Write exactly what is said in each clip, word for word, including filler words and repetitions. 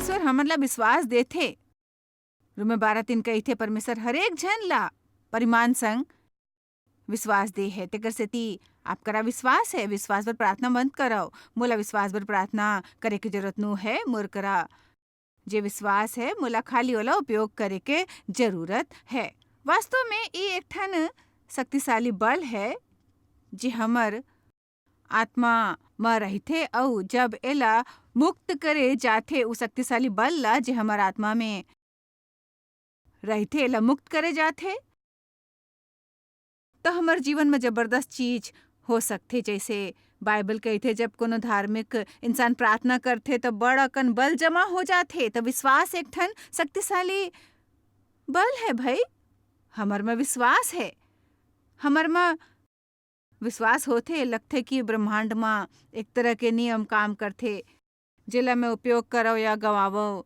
परमेश्वर हमन ला विश्वास देथे। रोमी बारह तीन कहिथे, "परमेश्वर हरेक झन ला परिमाण संग विश्वास दे हे।" तेकर सेती आप करा विश्वास हे, विश्वास बर प्रार्थना बंद करव। मोला विश्वास बर प्रार्थना करे के जरूरत नो हे, मोर करा जे विश्वास हे, मोला खाली ओला उपयोग करे के जरूरत हे। वास्तव में, ये एक ठन शक्तिशाली बल हे, जे हमर आत्मा म रहिथे, अउ जब एला मुक्त करे जाथे, उ शक्तिशाली बल ला, जे हमर आत्मा में रहिथे, एला मुक्त करे जाथे, त हमर जीवन म जबरदस्त चीज हो सकथे। जैसे बाइबल कहिथे, जब कोनो धार्मिक इंसान प्रार्थना करथे, त बड़ अकन बल जमा हो जाथे। त विश्वास एक ठन शक्तिशाली बल हे भई। हमर म विश्वास हे, हमर म विश्वास होथे, लगथे कि ब्रह्मांड म एक तरह के नियम काम करथे, जेला मैं उपयोग करव या गंवावव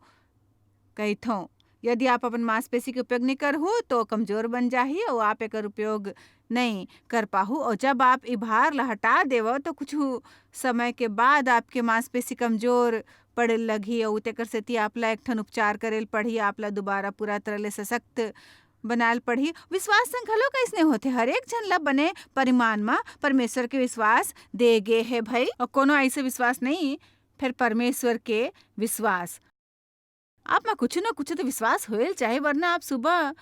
कहिथव। यदि आप अपन मांसपेशी के उपयोग नइ करहू, तो कमजोर बन जाही अउ आप एकर उपयोग नइ कर पाहू। अउ जब आप ई भार ला हटा देवव, तो कुछ समय के बाद आपके मांसपेशी कमजोर पड़े लगही अउ तेकर सेती आप ला एक ठन उपचार करे ल पड़ही, आप ला दोबारा पूरा तरह ले सशक्त बनाए ल पड़ही। विश्वास संग घलो कइसने होथे, हरेक झन ला बने परिमाण म परमेश्वर के विश्वास दे गे हे भई। अउ कोनो अइसे विश्वास नइ, फेर परमेश्वर के विश्वास। आप म कुछु न कुछु तो विश्वास होए ल चाही, वरना आप सुबह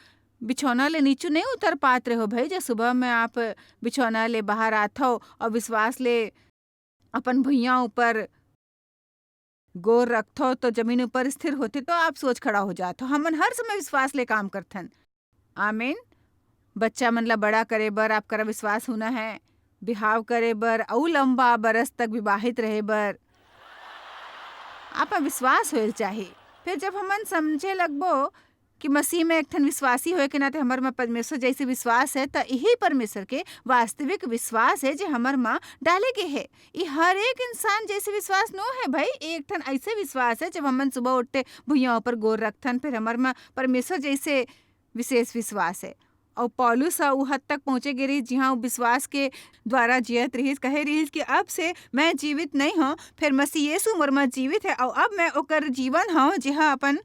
बिछौना ले नीचू नइ उतर पात रहो भई। जब सुबह में आप बिछौना ले बाहर आथव अउ विश्वास ले अपन भुइयां ऊपर गोर रखथव, तो जमीन ऊपर स्थिर होथे, तो आप सोच खड़ा हो जाथव। हमन हर समय विश्वास ले काम करथन। आमीन। बच्चा मन ला बड़ा करे बर आप करा विश्वास होना है, बिहाव करे बर अउ लंबा बरस तक विवाहित रहे बर आप म विश्वास होए ल चाही। फिर जब हमन समझे लगबो कि मसीह में एक ठन विश्वासी होए के नाते हमर म परमेश्वर जैसे विश्वास है, त यही परमेश्वर के वास्तविक विश्वास है, जे हमर म डाले गे है। ई हर एक इंसान जैसे विश्वास नो है भाई, एक ठन ऐसे विश्वास है, जब हमन सुबह उठते भुइयां ऊपर गोर रखथन, फिर हमर म परमेश्वर जैसे विशेष विश्वास है। अउ पौलुस ह उ हद तक पहुंचे गे रहिस, जिहां उ विश्वास के द्वारा जियत रहिस, कहे रहिस कि अब से मैं जीवित नहीं हूं, फिर मसीह यीशु मोर म जीवित है, अउ अब मैं ओकर जीवन हूं, जिहां अपन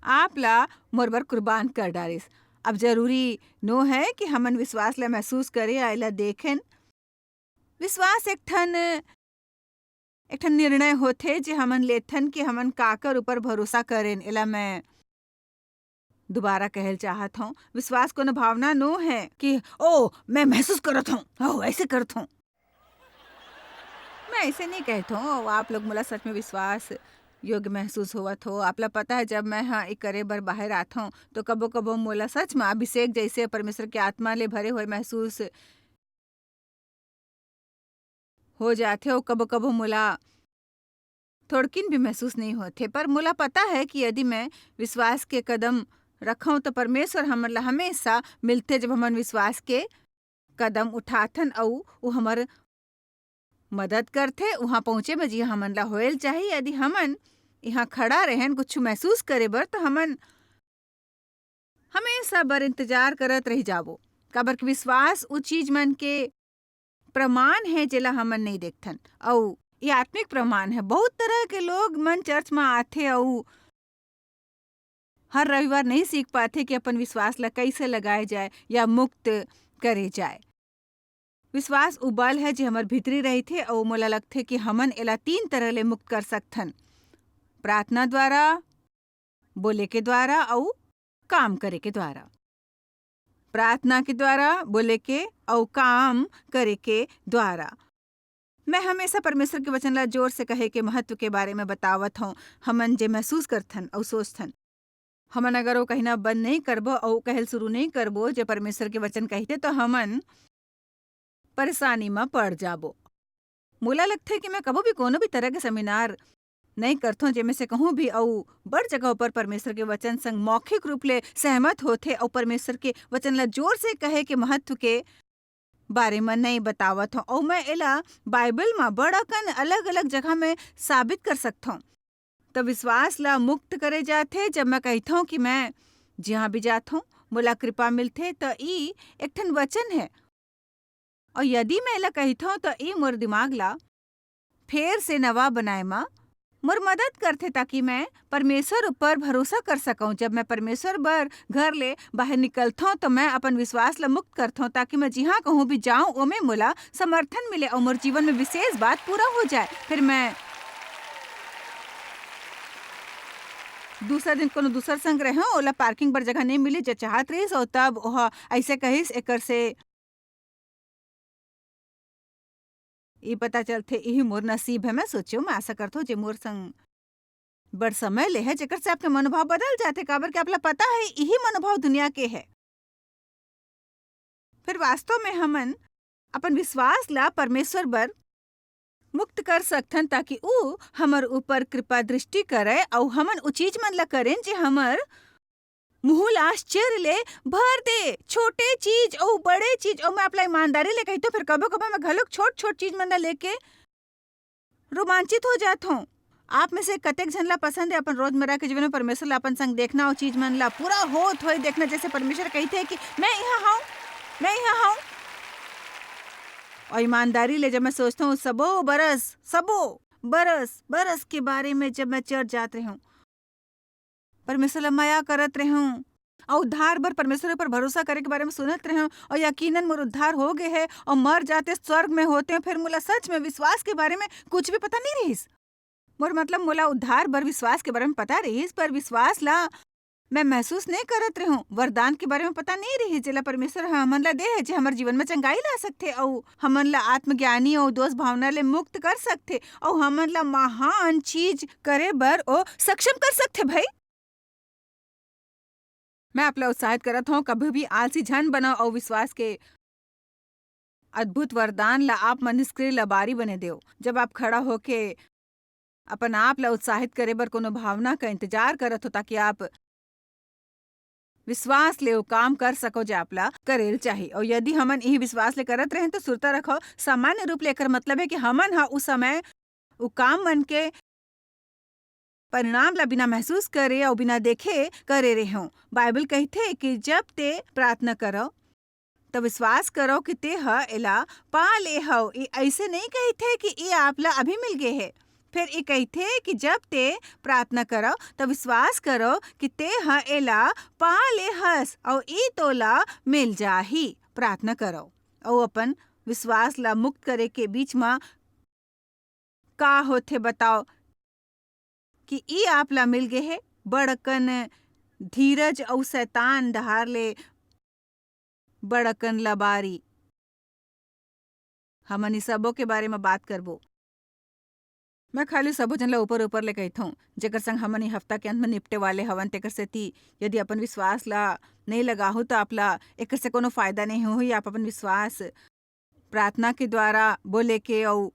आप ला मोर बर कुर्बान कर डारिस। अब जरूरी नो है कि हमन विश्वास ला महसूस करें या एला देखें। विश्वास एक ठन, एक ठन निर्णय होथे, जे हमन लेथन कि हमन काकर ऊपर भरोसा करें। एला मैं दोबारा कहल चाहत हूँ, विश्वास कोनो भावना नो है कि "ओ, मैं महसूस करत हूँ, ओ, ऐसे करत हूँ।" मैं ऐसे नहीं कहत हूँ, "ओ, आप लोग मोला सच में विश्वास योग्य महसूस होवत हो।" आप ला पता है, जब मैं ह ए करे बर बाहर आत हूँ, तो कबो-कबो मोला सच में अभिषेक जैसे परमेश्वर के आत्मा ले भरे हुए महसूस हो जाथे, अउ कबो-कबो मोला थोड़किन भी महसूस नहीं होथे। पर मोला पता है कि यदि मैं विश्वास के कदम रखूं, तो परमेश्वर हमन ला हमेशा मिलथे, जब हमन विश्वास के कदम उठाथन, अउ वो हमर मदद करथे उहाँ पहुँचे में, जिहाँ हमन ला होयल चाही। यदि हमन इहाँ खड़ा रहेन कुछ महसूस करे बर, तो हमन हमेशा बर इंतजार करत रह जाबो, काबर कि विश्वास उ चीज मन के प्रमाण है, जेला हमन नहीं देखथन। अउ ये आत्मिक प्रमाण है। बहुत तरह के लोग मन चर्च में आथे अउ हर रविवार नहीं सीख पाथे कि अपन विश्वास ला कैसे लगाए जाए या मुक्त करे जाए। विश्वास उ बल है, जे हमर भीतरी रहिथे, अउ मोला लगथे कि हमन एला तीन तरह ले मुक्त कर सकथन, प्रार्थना द्वारा, बोले के द्वारा, अउ काम करे के द्वारा। प्रार्थना के द्वारा, बोले के, अउ काम करे के द्वारा। मैं हमेशा परमेश्वर के वचन ला जोर से कहे के महत्व के बारे में बतावत हूँ। हमन जे महसूस करथन अउ सोचथन, हमन अगर वो कहना बंद नहीं करबो अउ कहल शुरू नहीं करबो, जे परमेश्वर के वचन कहते, तो हमन परेशानी म पड़ जाबो। मोला लगथे कि मैं कभू भी कोनो भी तरह के सेमिनार नहीं करथों, जेमे से कहूँ भी अउ बड़ जगह पर परमेश्वर के वचन संग मौखिक रूप ले सहमत होथे अउ परमेश्वर के वचन ला जोर से कहे के महत्व के बारे म नहीं बतावत हों। अउ मैं एला बाइबल म बड़ अकन अलग-अलग जगह में साबित कर सकथों। त विश्वास ला मुक्त करे जाथे, जब मैं कहिथों कि मैं जिहाँ भी जाथों, मोला कृपा मिलथे, त ई एक ठन वचन है। अउ यदि मैं एला कहिथों, त ई मोर दिमाग ला फेर से नवा बनाए म मोर मदद करथे, ताकि मैं परमेश्वर ऊपर भरोसा कर सकौं। जब मैं परमेश्वर बर घर ले बाहर निकलथौं, तो मैं अपन विश्वास ला मुक्त करथौं, ताकि मैं जिहाँ कहूँ भी जाऊँ, ओमे मोला समर्थन मिले अउ मोर जीवन में विशेष बात पूरा हो जाए। फिर मैं दूसरा दिन कोनो दूसर संग रहूँ, ओला पार्किंग बर जगह नहीं मिले, जे चाहत रहिस, अउ तब ओह ऐसे कहिस, एकर से ई पता चलथे, इही मोर नसीब है। मैं सोचेंव, मैं आशा करथौं, जे मोर संग बड़ समय ले है, जेकर से आपके मनोभाव बदल जाथे, काबर के आपला पता है, इही मनोभाव दुनिया के है। फिर वास्तव में हमन अपन विश्वास ला परमेश्वर बर मुक्त कर सकथन, ताकि ऊ हमर ऊपर कृपा दृष्टि करय अउ हमन उ चीज मन ला करेन, जे हमर मुंह ला आश्चर्य ले भर दे। छोटे चीज अउ बड़े चीज, अउ मैं अपना ईमानदारी ले कहिथौं, फिर कभो-कभो मैं घलोक छोट-छोट चीज मन ला लेके रोमांचित हो जात हौं। आप में से कतेक झन ला पसंद है अपन रोजमर्रा के जीवन में परमेश्वर ला अपन संग देखना, अउ चीज मन ला पूरा होत होए देखना, जैसे परमेश्वर कहिथे कि मैं यहाँ हौं, मैं यहाँ हौं। अउ ईमानदारी ले जब मैं सोचथौं, सबो बरस, सबो बरस, बरस के बारे में जब मैं चर्च जात रहूं, परमेश्वर ला मया करत रहूं, अउ उद्धार बर परमेश्वर ऊपर भरोसा करे के बारे में सुनत रहूं, अउ यकीनन मोर उद्धार हो गए है, अउ मर जाते स्वर्ग में होते, फिर मोला सच में विश्वास के बारे में कुछ भी पता नहीं रहिस। मोर मतलब, मोला उद्धार बर विश्वास के बारे में पता रहिस, पर विश्वास ला मैं महसूस नहीं करत रहूं। वरदान के बारे में पता नहीं रहिस, जेला परमेश्वर ह हमन ला दे है, जे हमर जीवन में चंगाई ला सकथे, अउ हमन ला आत्मज्ञानी अउ दोष भावना ले मुक्त कर सकथे, अउ हमन ला महान चीज करे बर ओ सक्षम कर सकथे। भाई, मैं आप ला उत्साहित करत हौं, कभी भी आलसी झन बनव अउ विश्वास के अद्भुत वरदान ला आप मन निष्क्रिय लबारी बने देव। जब आप खड़ा होके अपन आप ला उत्साहित करे बर कोनो भावना का इंतजार करत हो, ताकि आप विश्वास ले वो काम कर सको, जे आप ला करेल चाही। अउ यदि हमन इही विश्वास ले करत रहें, तो सुरता रखो, सामान्य रूप ले एकर मतलब है कि हमन ह उस समय उ काम मन के परिणाम ला बिना महसूस करे अउ बिना देखे करे रेहों। बाइबल कहिथे कि जब ते प्रार्थना करव, त विश्वास करव कि ते ह एला पा ले हव। ए अइसे नइं कहिथे कि ए आप ला अभी मिल गे हे। फेर ए कहिथे कि जब ते प्रार्थना करव, त विश्वास करव कि ते ह एला पा ले हस, अउ ए तोला मिल जाही। प्रार्थना करव, अउ अपन विश्वास ला मुक्त करे के बीच म का होथे बताव कि ई आप ला मिल गे हे, बड़ अकन धीरज अउ शैतान डहार ले बड़ अकन लबारी। हमन ई सबो के बारे म बात करबो। मैं खाली सबो झन ला ऊपर-ऊपर ले कहिथौं, जेकर संग हमन ई हफ्ता के अंत म निपटे वाले हवन, तेकर सेती यदि अपन विश्वास ला नइ लगाहू, त आप ला एकर से कोनो फायदा नइ होही। आप अपन विश्वास प्रार्थना के द्वारा, बोले के अउ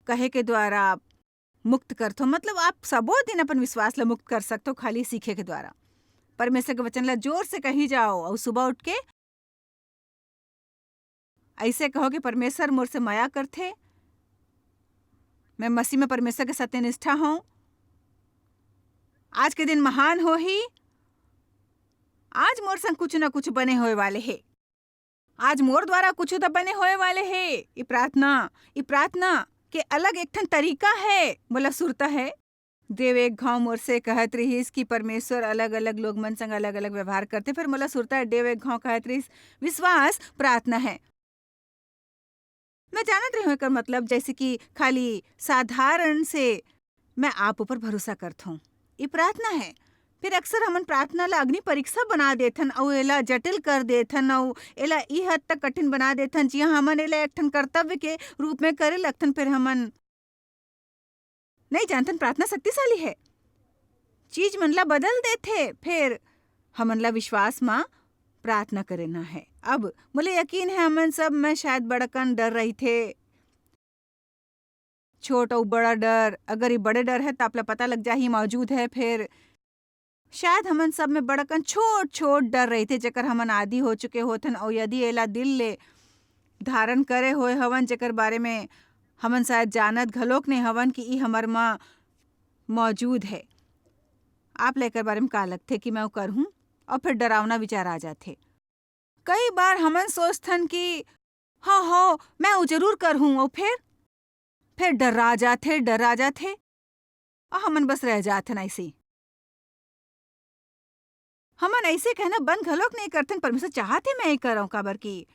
कहे के द्वारा मुक्त करथो। मतलब, आप सबो दिन अपन विश्वास ला मुक्त कर सकथो, खाली सीखे के द्वारा। परमेश्वर के वचन ला जोर से कही जाओ अउ सुबह उठ के अइसे कहो कि परमेश्वर मोर से मया करथे, मैं मसीह में परमेश्वर के सत्यनिष्ठा हौं। आज के दिन महान होही। आज मोर संग कुछ न कुछ बने होए वाले हे। आज मोर द्वारा कुछ तो बने होए वाले हे। ई प्रार्थना, ई प्रार्थना के अलग एक ठन तरीका हे, मोला सुरता हे। देव एक घांव मोर से कहत रिहिस कि परमेश्वर अलग-अलग लोग मन संग अलग-अलग व्यवहार करथे। फेर मोला सुरता हे, देव एक घांव कहत रिहिस, "विश्वास प्रार्थना हे।" मैं जानत रहे हौं एकर मतलब, जैसे कि खाली साधारण से मैं आप ऊपर भरोसा करथौं। ये प्रार्थना हे। फिर अक्सर हमन प्रार्थना ला अग्नि परीक्षा बना देथन अउ एला जटिल कर देथन अउ एला ई हद तक कठिन बना देथन, जिहां हमन एला एक ठन कर्तव्य के रूप में करे लगथन। फिर हमन नइ जानथन, प्रार्थना शक्तिशाली हे, चीज मन ला बदल देथे। फेर हमन ला विश्वास म प्रार्थना करना हे। अब मोला यकीन हे, हमन सब में शायद बड़कन डर रहिथे, छोट अउ बड़ा डर। अगर ये बड़े डर हे, त आप ला पता लग जाही, मौजूद हे। फेर शायद हमन सब में बड़कन छोट-छोट डर रहिथे, जेकर हमन आदी हो चुके होथन, अउ यदि एला दिल ले धारण करे होए हवन, जेकर बारे में हमन शायद जानत घलोक नइ हवन कि ई हमर म मौजूद हे। आप ला एकर बारे में का लगथे कि मैं वो करहूं? अउ फिर डरावना विचार आ जाथे। कई बार हमन सोचथन कि, "हाँ, हाँ, मैं वो जरूर करहूं," अउ फिर ते डरा जाथे, डरा जाथे, अउ हमन बस रह जाथन अइसे। हमन अइसे कहना बंद घलोक नइ करथन, "परमेश्वर चाहत हे, मैं ये करंव," काबर कि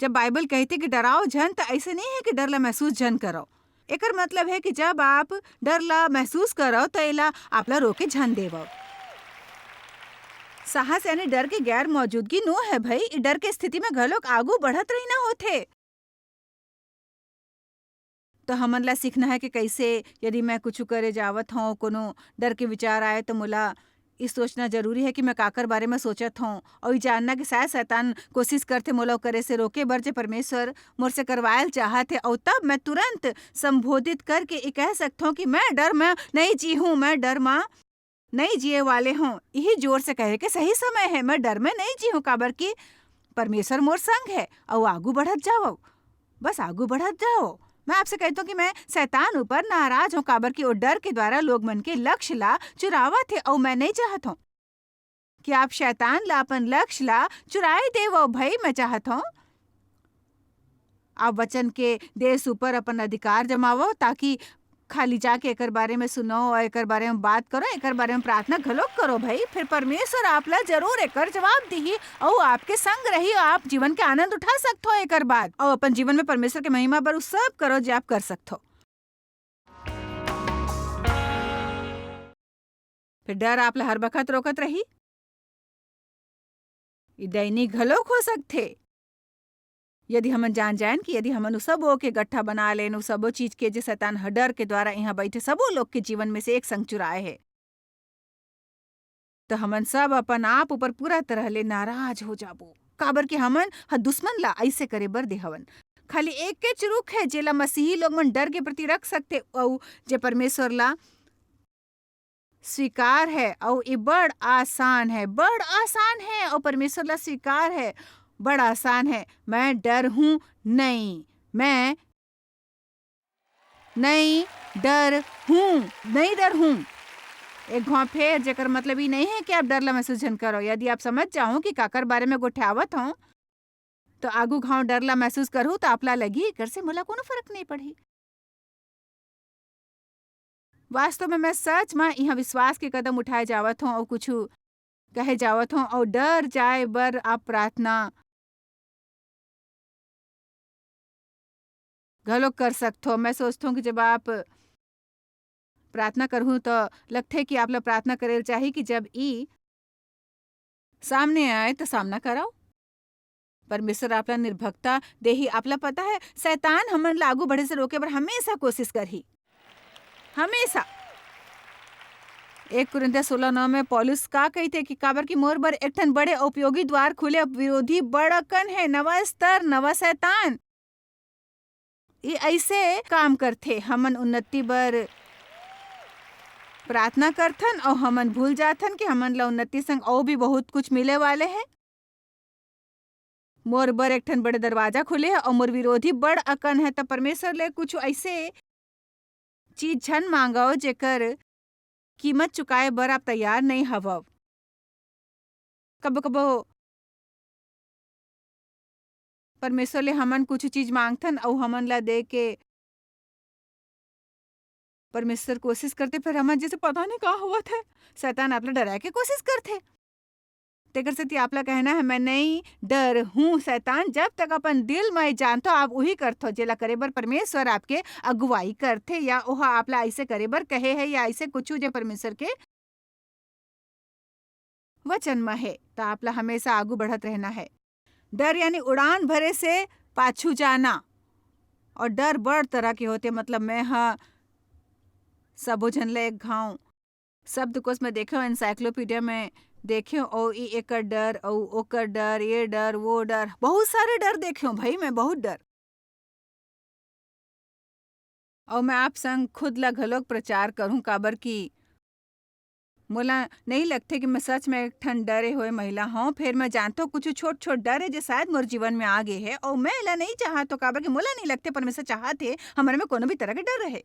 जब बाइबल कहिथे कि डराओ झन, त अइसे नइ हे कि डर ला महसूस झन करव। एकर मतलब हे कि जब आप डर ला महसूस करव, त एला आप ला रोके झन देवव। साहस यानी डर के गैर मौजूदगी नो हे भई, इ डर के स्थिति में घलोक आगू बढ़त रहिना होथे। त हमन ला सीखना हे कि कइसे, यदि मैं कुछु करे जावत हंव, कोनो डर के विचार आए, त मोला इ सोचना जरूरी हे कि मैं काकर बारे में सोचत हंव, अउ इ जानना कि शायद शैतान कोशिश करथे मोला ओ करे से रोके बर, जे परमेश्वर मोर से करवायल चाहत हे, अउ तब मैं तुरंत संबोधित करके इ कह सकत हंव कि मैं डर में नइ जीहूं, मैं डर में नइ जिए वाले हंव। इही जोर से कहे के सही समय हे, मैं डर में नइ जीहूं, काबर कि परमेश्वर मोर संग हे। अउ आगू बढ़त जावव, बस आगू बढ़त जावव। मैं आपसे कहत हंव कि मैं शैतान ऊपर नाराज हंव, काबर कि ओ डर के द्वारा लोग मन के लक्ष्य ला चुरावत हे, अउ मैं नइ चाहत हंव कि आप शैतान ला अपन लक्ष्य ला चुराए देवव भई। मैं चाहत हंव आप वचन के देश ऊपर अपन अधिकार जमावव, ताकि खाली जाके एकर बारे में सुनव अउ एकर बारे में बात करव, एकर बारे में प्रार्थना घलोक करव भई। फिर परमेश्वर आप ला जरूर एकर जवाब दिही अउ आपके संग रही, अउ आप जीवन के आनंद उठा सकथव एकर बाद, अउ अपन जीवन में परमेश्वर के महिमा बर उ सब करव, जे आप कर सकथव। फिर डर आप ला हर बखत रोकत रही। इ दैनिक घलोक हो सकथे। यदि हमन जान जाएन कि यदि हमन उ सबो के गट्ठा बना लेन, उ सबो चीज के जे शैतान ह डर के द्वारा इहाँ बइठे सबो लोग के जीवन में से एक संग चुराए हे, त हमन सब अपन आप ऊपर पूरा तरह ले नाराज हो जाबो, काबर कि हमन ह दुश्मन ला अइसे करे बर दे हवन। खाली एकेच रुख हे, जेला मसीही लोग मन डर के प्रति रख सकथे, अउ जे परमेश्वर ला स्वीकार हे, अउ ये बड़ आसान हे, बड़ आसान हे, अउ परमेश्वर ला स्वीकार हे, बड़ आसान हे। मैं डरहूं नहीं, मैं नहीं डरहूं, नहीं डरहूं। एक घाव फेर, जेकर मतलब ये नहीं हे कि आप डर ला महसूस झन करो। यदि आप समझ जाओ कि काकर बारे में गोठियावत हंव, त आगू घाव डर ला महसूस करहू, त आप ला लगही, एकर से मोला कोनो फरक नहीं पड़ही। वास्तव में मैं सच म इहाँ विश्वास के कदम उठाए जावत हंव अउ कुछु कहे जावत हंव अउ डर जाए बर आप प्रार्थना घलोक कर सकथो। मैं सोचथों कि जब आप प्रार्थना करहू, त लगथे कि आप ला प्रार्थना करे ल चाही कि जब ई सामने आए, त सामना कराओ। परमेश्वर आप ला निर्भयता देही। आप ला पता हे, शैतान हमन ला आगू बढ़े से रोके बर हमेशा कोशिश करही, हमेशा। एक कुरिन्थिया सोलह नौ में पौलुस का कहिथे कि काबर कि मोर बर एक ठन बड़े उपयोगी द्वार खुले, विरोधी बड़ अकन हे, नवा स्तर, नवा शैतान। ये अइसे काम करथे, हमन उन्नति बर प्रार्थना करथन अउ हमन भूल जाथन कि हमन ला उन्नति संग अउ भी बहुत कुछ मिले वाले हे। मोर बर एक ठन बड़े दरवाजा खुले हे अउ मोर विरोधी बड़ अकन हे। त परमेश्वर ले कुछ अइसे चीज झन मांगव, जेकर कीमत चुकाए बर आप तैयार नइ हवव। कभो-कभो परमेश्वर ले हमन कुछ चीज मांगथन अउ हमन ला दे के परमेश्वर कोशिश करथे, फेर हमन जइसे पता नहीं का होवत हे, शैतान आप ला डराए के कोशिश करथे। तेकर सेती आप ला कहना हे, "मैं नइ डरहूं।" शैतान जब तक अपन दिल म जानथो, आप उही करथो, जेला करे बर परमेश्वर आपके अगुवाई करथे या ओहा आप ला अइसे करे बर कहे हे या अइसे कुछु जे परमेश्वर के वचन म हे, त आप ला हमेशा आगू बढ़त रहना हे। डर यानी उड़ान भरे से पाछू जाना। अउ डर बड़ तरह के होथे, मतलब मैं ह सबो झन ला एक घांव शब्दकोश में देखेंव, encyclopedia में देखेंव, अउ ई एकर डर, अउ ओकर डर, ये डर, वो डर, बहुत सारे डर देखेंव भई मैं, बहुत डर। अउ मैं आप संग खुद ला घलोक प्रचार करहूं, काबर कि मोला नइ लगथे कि मैं सच में एक ठन डरे होए महिला हंव। फेर मैं जानथों, कुछ छोट-छोट डर हे, जे शायद मोर जीवन में आ गे हे, अउ मैं एला नइ चाहत हों, काबर कि मोला नइ लगथे परमेश्वर चाहत हे, हमर में कोनो भी तरह के डर रहे।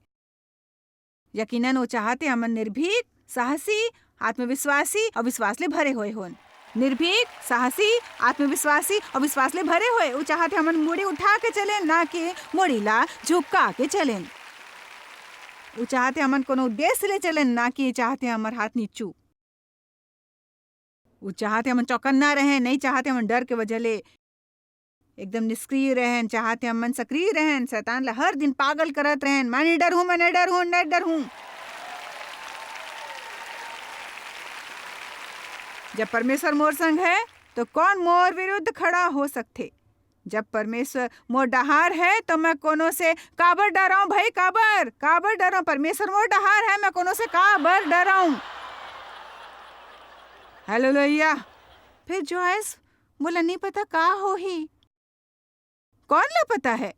यकीनन वो चाहत हे, हमन निर्भीक, साहसी, आत्मविश्वासी अउ विश्वास ले भरे होए होन। निर्भीक, साहसी, आत्मविश्वासी अउ विश्वास ले भरे होए। ऊ चाहत हे हमन मुड़ी उठा के चलेन, ना कि मुड़ी ला झुका के चलेन। ऊ चाहत हे हमन कोनो उद्देश्य ले चलेन, ना कि चाहत हे हमर हाथ नीचू। ऊ चाहत हे हमन चौकन्ना रहेन, नइ चाहत हे हमन डर के वजह ले एकदम निष्क्रिय रहेन, चाहत हे हमन सक्रिय रहेन, शैतान ला हर दिन पागल करत रहेन, "मैं नइ डरहूं, मैं नइ डरहूं, नइ डरहूं।" जब परमेश्वर मोर संग हे, तो कौन मोर विरुद्ध खड़ा हो सकथे? जब परमेश्वर मोर डहार हे, तो मैं कोनो से काबर डराऊं भाई, काबर, काबर डराऊं? परमेश्वर मोर डहार हे, मैं कोनो से काबर डराऊं? हालेलुया। फिर जॉयस, मोला नइ पता का होही। कौन ला पता हे?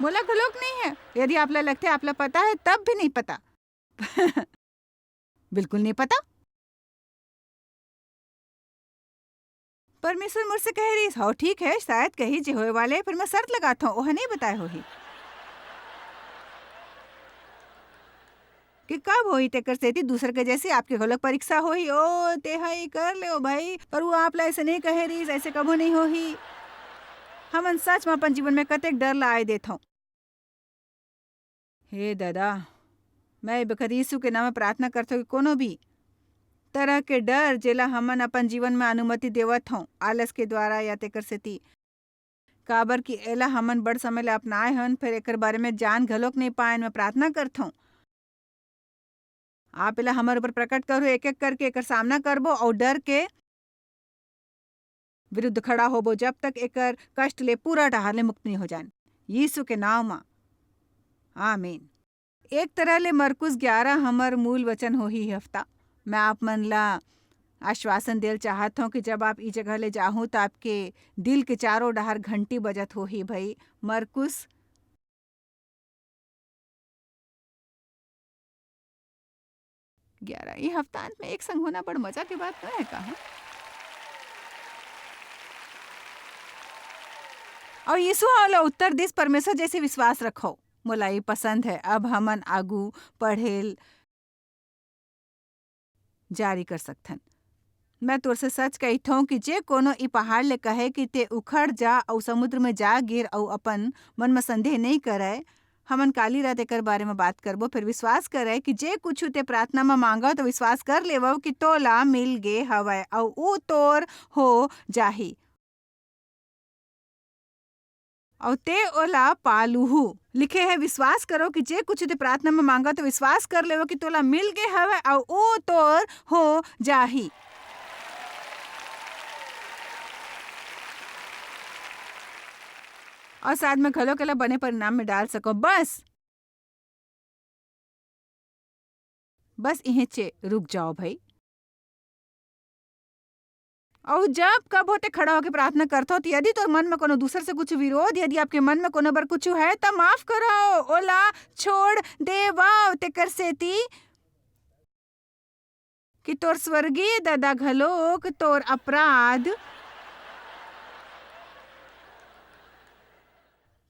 मोला घलोक नइ हे। यदि आप ला लगथे आप ला पता हे, तब भी नइ पता। बिल्कुल नइ पता। परमेश्वर मोर से कहे रहिस, "हव, ठीक हे, शायद कही जे होए वाले, फिर मैं शर्त लगाथंव, ओह नइ बताए होही।" कि कब होही, तेकर सेती दूसर के जैसे आपके घलोक परीक्षा होही। ओ, तेहा ये कर ले, ओ भाई, पर वो आप ला ऐसे नइ कहे रहिस, ऐसे कभू नइ होही। हमन सच म अपन जीवन में कतेक डर ला आए देथंव। हे दादा, मैं ए बखत यीशु के नाम म प्रार्थना करथंव कि कोनो भी तरह के डर, जेला हमन अपन जीवन में अनुमति देवत हंव, आलस के द्वारा या तेकर सेती, काबर कि एला हमन बड़ समय ले अपनाए हन, फेर एकर बारे में जान घलोक नइ पाएन। मैं प्रार्थना करथंव, आप एला हमर ऊपर प्रकट करो, एक-एक करके एकर सामना करबो अउ डर के विरुद्ध खड़ा होबो, जब तक एकर कष्ट ले पूरा डहार ले मुक्त नइ हो जान। यीशु के नाम म, आमीन। एक तरह ले मरकुस ग्यारह हमर मूल वचन होही ए हफ्ता। मैं आप मन ला आश्वासन देल चाहत हंव कि जब आप ई जगह ले जाहू, त आपके दिल के चारों डहार घंटी बजत होही, भई, मरकुस ग्यारह। ये हफ्ता अंत में एक संग होना बड़ मजा के बात न हे का, हाँ? अउ यीशु ह ओला उत्तर दिस, "परमेश्वर जैसे विश्वास रखो।" मोला ये पसंद हे। अब हमन आगू पढ़ेल जारी कर सकथन। मैं तोर से सच कहिथंव कि जे कोनो ई पहाड़ ले कहे कि ते उखड़ जा अउ समुद्र में जा गिर अउ अपन मन म संदेह नइ करय, हमन काली रात एकर बारे म बात करबो, फेर विश्वास करय कि जे कुछु ते प्रार्थना म मांगव, त विश्वास कर लेवव कि तोला मिल गे हवय अउ ऊ तोर हो जाही। अउ ते ओला पा लूहू। लिखे हे, "विश्वास करो कि जे कुछु ते प्रार्थना म मांगव, त विश्वास कर लेवव कि तोला मिल गे हवय अउ ऊ तोर हो जाही।" अउ शायद मैं घलोक एला बने परिणाम में डाल सकंव। बस, बस इहेंचे रुक जाओ भई। अउ जब कभू ते खड़ा होके प्रार्थना करथव, त यदि तोर मन में कोनो दूसर से कुछ विरोध, यदि आपके मन में कोनो बर कुछ हे, त माफ करो, ओला छोड़ देवव, तेकर सेती कि तोर स्वर्गीय ददा घलोक तोर अपराध,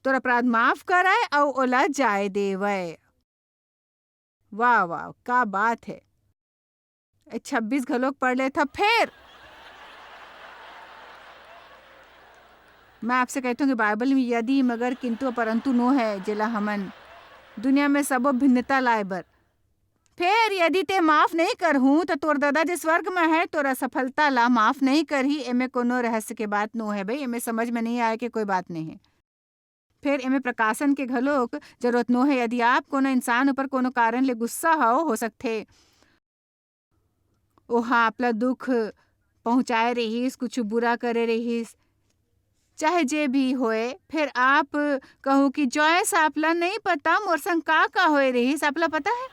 तोर अपराध माफ करय अउ ओला जाय देवय। वाह, वाह, का बात हे। ए, छब्बीस घलोक पढ़ लेथा फेर। मैं आपसे कहथंव कि बाइबल में यदि, मगर, किंतु, परंतु नो हे, जेला हमन दुनिया में सबो भिन्नता लाए बर। फेर यदि ते माफ नइ करहू, त तोर ददा जे स्वर्ग में हे, तोर असफलता ला माफ नइ करही। एमे कोनो रहस्य के बात नो हे भई, एमे समझ में नइ आए के कोई बात नइ हे। फेर एमे प्रकाशन के घलोक जरूरत नो हे। यदि आप कोनो इंसान ऊपर कोनो कारण ले गुस्सा हव, हो सकथे ओहा आपला दुख पहुंचाए रहिस, कुछु बुरा करे रहिस, चाहे जे भी होए, फेर आप कहू कि "जॉयस, आपला नइ पता मोर संग का-का होए रहिस, आपला पता हे?"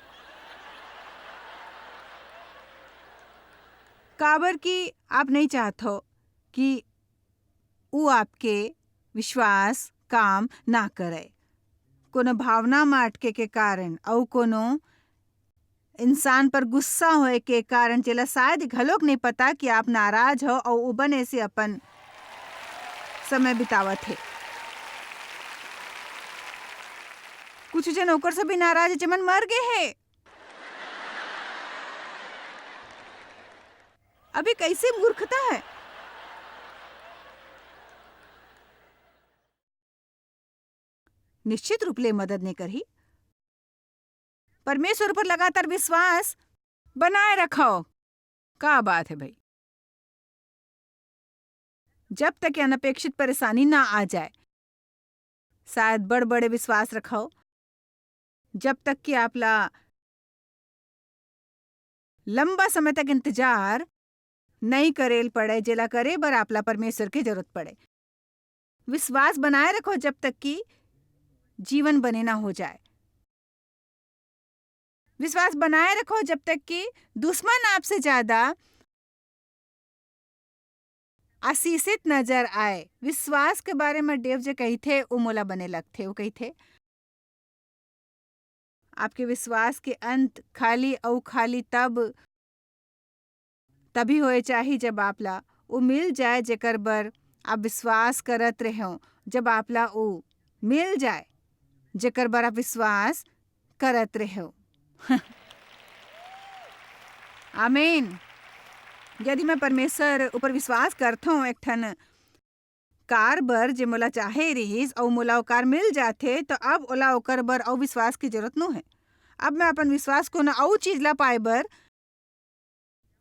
काबर कि आप नइ चाहत हो कि ऊ आपके विश्वास काम ना करय। कोनो भावना म अटके के कारण अउ कोनो इंसान पर गुस्सा होए के कारण, जेला शायद घलोक नइ पता कि आप नाराज हो अउ ऊ बने से अपन समय बितावत हे। कुछ जन ओकर से भी नाराज हे, जेमन मर गे हे। अभी कैसे मूर्खता है। निश्चित रूप ले मदद नहीं करही। परमेश्वर ऊपर लगातार विश्वास बनाए रखो। का बात है भाई? जब तक ये अनपेक्षित परेशानी ना आ जाए, शायद बड़ बड़े विश्वास रखो, जब तक कि आपला लंबा समय तक इंतजार नहीं करेल पड़े, जेला करे बर आपला परमेश्वर के जरूरत पड़े। विश्वास बनाए रखो जब तक कि जीवन बने ना हो जाए। विश्वास बनाए रखो जब तक कि दुश्मन आपसे ज्यादा आशीषित नजर आए। विश्वास के बारे में डेव जे कहिथे, वो मोला बने लगथे। वो कहिथे, आपके विश्वास के अंत खाली अउ खाली तब, तभी होए चाही, जब आपला वो मिल जाए, जेकर बर आप विश्वास करत रहेव, जब आपला वो मिल जाए, जेकर बर आप विश्वास करत रहेव। आमीन। यदि मैं परमेश्वर ऊपर विश्वास करथों, एक ठन कार बर, जे मोला चाहे रिहिस, अउ मोला वो कार मिल जाथे, त अब ओला ओकर बर अउ विश्वास के जरूरत नो हे। अब मैं अपन विश्वास कोनो अउ चीज ला पाए बर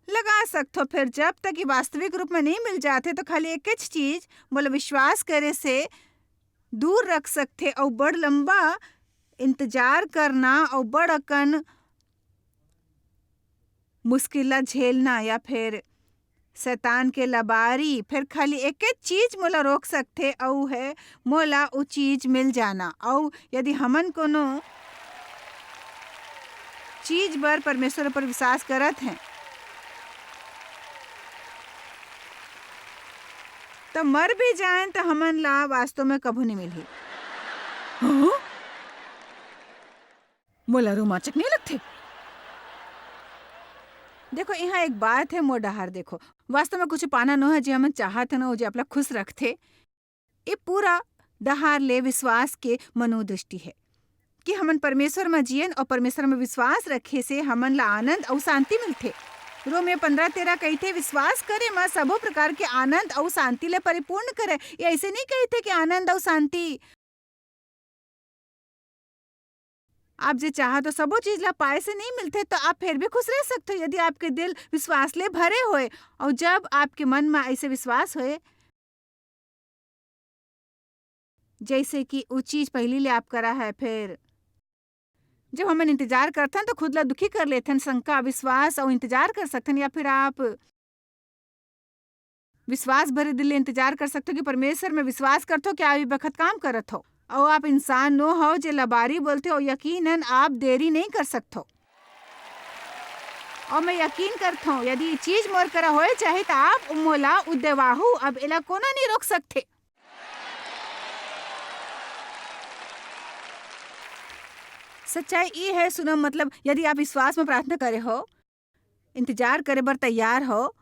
लगा सकथों। फेर जब तक ये वास्तविक रूप में नहीं मिल जाथे, त खाली एकेच चीज मोला विश्वास करे से दूर रख सकथे, अउ बड़ लंबा इंतजार करना अउ बड़ अकन मुश्किल ला झेलना या फेर शैतान के लबारी, फेर खाली एके चीज मोला रोक सकथे, अउ है मोला वो चीज मिल जाना। अउ यदि हमन कोनो चीज बर परमेश्वर पर विश्वास करत हैं, त मर भी जाएन, त हमन ला वास्तव में कभू नहीं मिलही। हाँ? मोला रोमांचक नहीं लगथे। देखो, यहाँ एक बात है, मोर डहार देखो। वास्तव में कुछ पाना नो है, जे हमन चाहत है ना, वो जे आपला खुश रखथे। ये पूरा डहार ले विश्वास के मनोदृष्टि है कि हमन परमेश्वर म जियन और परमेश्वर म विश्वास रखे से हमन ला आनंद अउ शांति मिलथे। रोमियो पंद्रह तेरह कहिथे, "विश्वास करे म सबो प्रकार के आनंद अउ शांति ले परिपूर्ण करे।" ये ऐसे नहीं कहिथे कि आनंद अउ शांति आप जे चाहत हो, सबो चीज ला पाए से नहीं मिलथे, तो आप फिर भी खुश रह सकते हो, यदि आपके दिल विश्वास ले भरे होए। और जब आपके मन में ऐसे विश्वास होए, जैसे कि वो चीज पहली ले आप करा है, फिर जब हमन इंतजार करथन, तो खुद ला दुखी कर लेथन, शंका, अविश्वास और इंतजार कर सकथन, या फिर आप विश्वास भरे दिल ले इंतजार कर सकथो कि परमेश्वर में विश्वास करथो कि आप ये बखत काम करत हो। अउ आप इंसान नो हो जे लबारी बोलथे, अउ यकीनन आप देरी नहीं कर सकथो। और मैं यकीन करथो, यदि ये चीज मोर करा होए चाहे, तो आप मोला उ देवाहू, अब एला कोनो नहीं रोक सकथे। सच्चाई ये है, सुनो, मतलब, यदि आप विश्वास में प्रार्थना करे हो, इंतजार करे बर तैयार हो,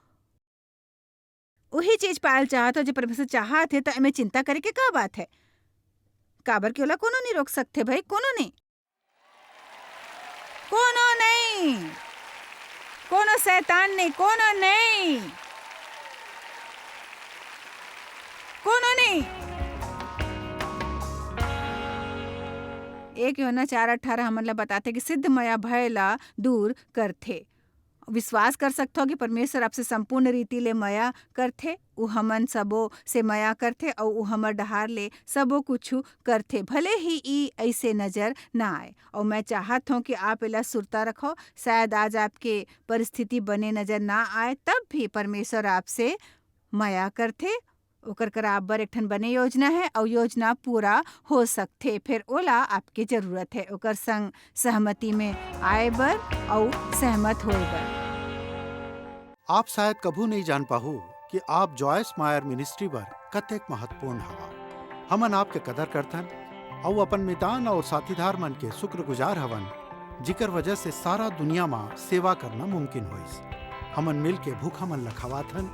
उही चीज पायल चाहत हो, जो परमेश्वर चाहत हे, त एमे चिंता करे के का बात है? काबर के ओला कोनो नहीं रोक सकथे भाई, कोनो नहीं। कोनो नहीं। कोनो शैतान नहीं, कोनो नहीं। कोनो नहीं। एक यूहन्ना चार अठारह हमन ला बताथे कि सिद्ध मया भय ला दूर करथे। विश्वास कर सकथो कि परमेश्वर आपसे संपूर्ण रीति ले मया करथे। उ हमन सबो से मया करथे अउ उ हमर डहार ले सबो कुछु करथे, भले ही ई अइसे नजर ना आए। अउ मैं चाहत हूँ कि आप एला सुरता रखो। शायद आज आपके परिस्थिति बने नजर ना आए, तब भी परमेश्वर आपसे मया करथे। ओकर करा आप बर एक ठन बने योजना है अउ योजना पूरा हो सकथे। फेर ओला आपके जरूरत है ओकर संग सहमति में आए बर अउ सहमत होए बर। आप शायद कभू नहीं जान पाहू कि आप जॉयस मायर मिनिस्ट्री बर कतेक महत्वपूर्ण हवा। हमन आपके कदर करथन अउ अपन मितान अउ साथीदार मन के शुक्रगुजार हवन, जिकर वजह से सारा दुनिया म सेवा करना मुमकिन होइस। हमन मिल के भूखा मन ल खवाथन,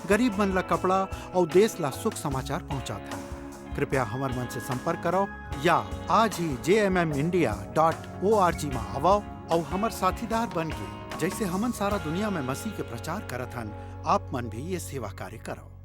गरीब मन ल कपड़ा अउ देश ल शुभ समाचार पहुंचाथन। कृपया हमर मन से संपर्क करव या आज ही J M M India dot O R G म आवव अउ हमर साथीदार बन के, जैसे हमन सारा दुनिया में मसीह के प्रचार करत हन, आप मन भी ये सेवा कार्य करो।